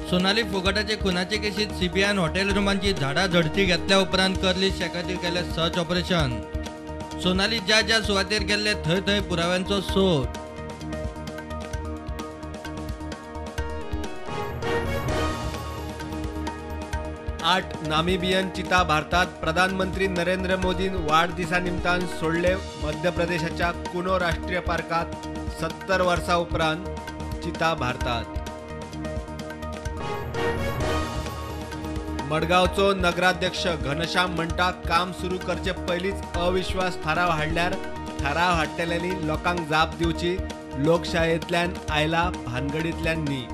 Sonali फोगटाचे खुनाचे केसीत सीबीआयन hotel रुमांची झाडां झडती घेतल्या उपरांत कर्ली शेखाचेर केले सर्च ऑपरेशन. सोनाली ज्या ज्या सुवातेर गेल्ले थंय थंय पुराव्यांचो सोद. आठ नामिबियन चिता भारतात. प्रधानमंत्री नरेंद्र मोदीन वाडदिसा निमतान सोडले मध्य प्रदेशाच्या कुनो राष्ट्रीय पार्कात 70 वर्सां उपरांत चिता भारतात. मडगांवचो नगराध्यक्ष घनश्याम म्हणटा काम सुरू करचे पयलींच अविश्वास थाराव हाडल्यार थाराव हाडटल्यांनी लोकांक जाप दिवची, लोकशायेंतल्यान आयला भानगडींतल्यान न्ही.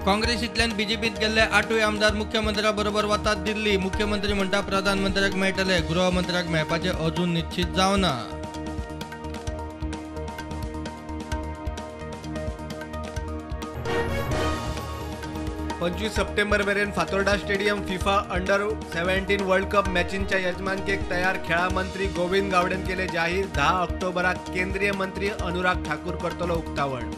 काँग्रेसींतल्यान बीजेपीत गेल्ले 8 आमदार मुख्यमंत्र्या बरोबर वतात दिल्ली. मुख्यमंत्री म्हणटा प्रधानमंत्र्याक मेळटले, गृहमंत्र्याक मेळपाचें अजून निश्चीत जावना. पंचवीस सप्टेंबर मेरेन Fatorda stadium FIFA under 17 world cup मॅचींच्या यजमानकेक तयार. खेळा मंत्री गोविंद गावडेन केले जाहीर. 10 ऑक्टोबराक केंद्रीय मंत्री अनुराग ठाकूर करतलो उक्तावण.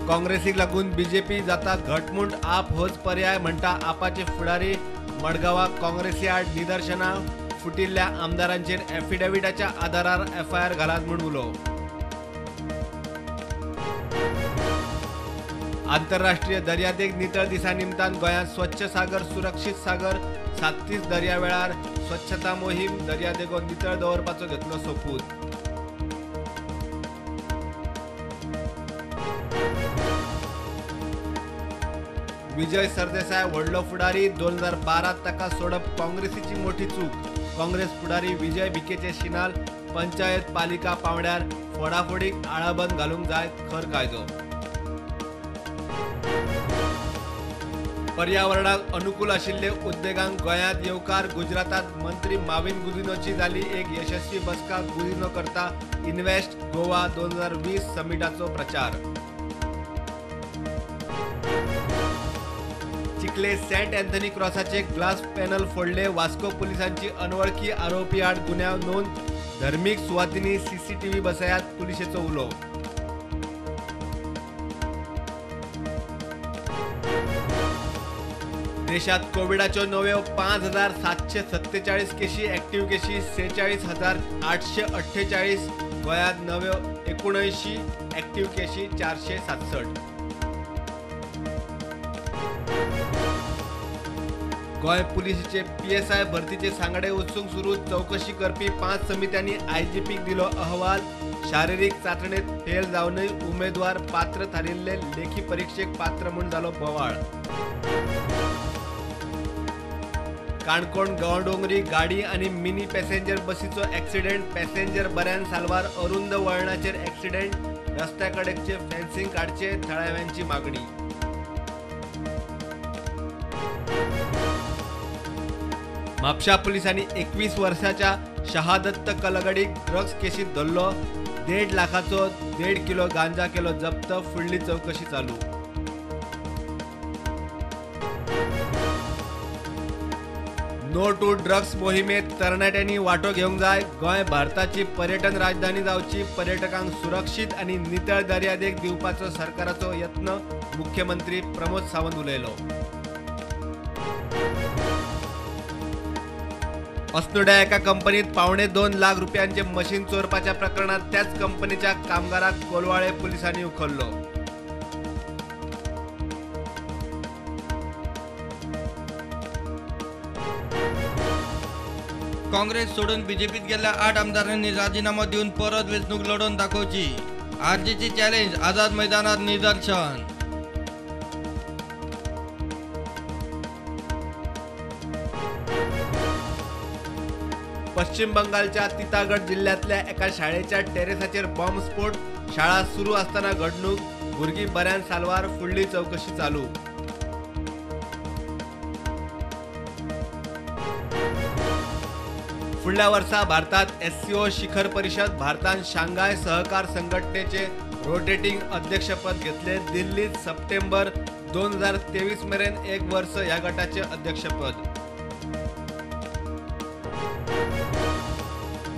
काँग्रेसीक लागून बीजेपी जाता घटमूट, आप होच पर्याय म्हणटा आपाचे फुडारी. मडगांवाक काँग्रेसी आड निदर्शनां, फुटिल्ल्या आमदारांचेर एफिडेविटाच्या आदारार एफआयआर घालात म्हूण उलो. आंतरराष्ट्रीय दर्यादेग नितळ दिसा निमतान गोंयांत स्वच्छ सागर सुरक्षीत सागर 37 दर्यावेळार स्वच्छता मोहीम. दर्यादेगो नितळ दवरपाचो घेतलो सोपूत. विजय सरदेसाय व्हडलो फुडारी, 2012 ताका सोडप काँग्रेसीची मोठी चूक. काँग्रेस फुडारी विजय भिकेचे शिनाल पंचायत पालिका पावंड्यार फोडाफोडीक आळाबंद घालूंक जाय खर कायदो. पर्यावरणाक अनुकूल आशिल्ले उद्देगांक गोंयांत येवकार. गुजरातांत मंत्री माविन गुदिनोची जाली एक यशस्वी बसका. गुदिनो करता इन्व्हेस्ट गोवा 2020 समिटाचो प्रचार. चिखले सेंट अँथनी क्रॉसाचे ग्लास पॅनल फोडले. वास्को पुलिसांची अनवळखी आरोपी आड गुन्यांव नोंद. धर्मीक सुवातींनी सीसीटीव्ही बसयात, पुलिशेचो उलो. देशात कोविडाच्यो नव्यो 5747 केशी, ऍक्टिव्ह केशी 46,848. गोंयांत नव्यो 79, ऍक्टिव्ह केशी 467. गोंय पुलिसेचे पीएसआय भरतीचे सांगडे वचूंक सुरू. चवकशी करपी 5 समित्यांनी आयजीपीक दिलो अहवाल. शारिरीक चाचणेत फेल जावनय उमेदवार पात्र थारिल्ले लेखी परिक्षेक पात्र म्हूण जालो बोवाळ. काणकोण गांवडोंगरी गाडी आनी मिनी पॅसेंजर बसीचो ऍक्सिडेंट. पॅसेंजर बऱ्यान साल्वार. अरुंद वळणाचेर ऍक्सिडेंट. रस्त्या कडेकचे फेन्सिंग काडचे थळाव्यांची मागणी. म्हापशा पुलिसांनी 21 वर्साच्या शहादत्त कलगडीक ड्रग्स केसीत धरलो. 1.5 लाखाचो 1.5 किलो गांजा केलो जप्त. फुडली चवकशी चालू. नो टू ड्रग्स मोहिमेत तरणाट्यांनी वांटो घेवंक जाय. गोंय भारताची पर्यटन राजधानी जावची. पर्यटकांक सुरक्षीत आनी नितळ दर्यादेग दिवपाचो सरकाराचो यत्न. मुख्यमंत्री प्रमोद सावंत उलयलो. अस्नोड्या एका कंपनीत 1.75 लाख रुपयांचे मशीन चोरपाच्या प्रकरणात त्याच कंपनीच्या कामगाराक कोलवाळे पुलिसांनी उखल्लो. काँग्रेस सोडून बीजेपीत गेल्ल्या 8 आमदारांनी राजीनामो दिवन परत वेंचणूक लढोवन दाखोवची. आरजीची चॅलेंज. आझाद मैदानार निदर्शन. पश्चिम बंगालच्या तितागड जिल्ह्यांतल्या एका शाळेच्या टेरेसाचेर बॉम्बस्फोट. शाळा सुरू असताना घडणूक. भुरगीं बऱ्यान साल्वार. फुडली चवकशी चालू. फुडल्या वर्सा भारतात एससीओ शिखर परिषद. भारतान शांघाय सहकार संघटनेचे रोटेटिंग अध्यक्षपद घेतले. दिल्लीत सप्टेंबर 2023 मेरेन 1 वर्ष ह्या गटाचे अध्यक्षपद.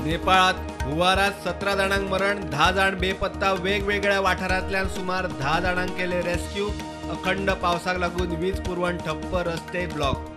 नेपाळात हुवारात 17 जाणांक मरण, 10 जाण बेपत्ता. वेगवेगळ्या वाठारांतल्यान सुमार 10 जाणांक केले रेस्क्यू. अखंड पावसाक लागून वीज पुरवण ठप्प, रस्ते ब्लॉक.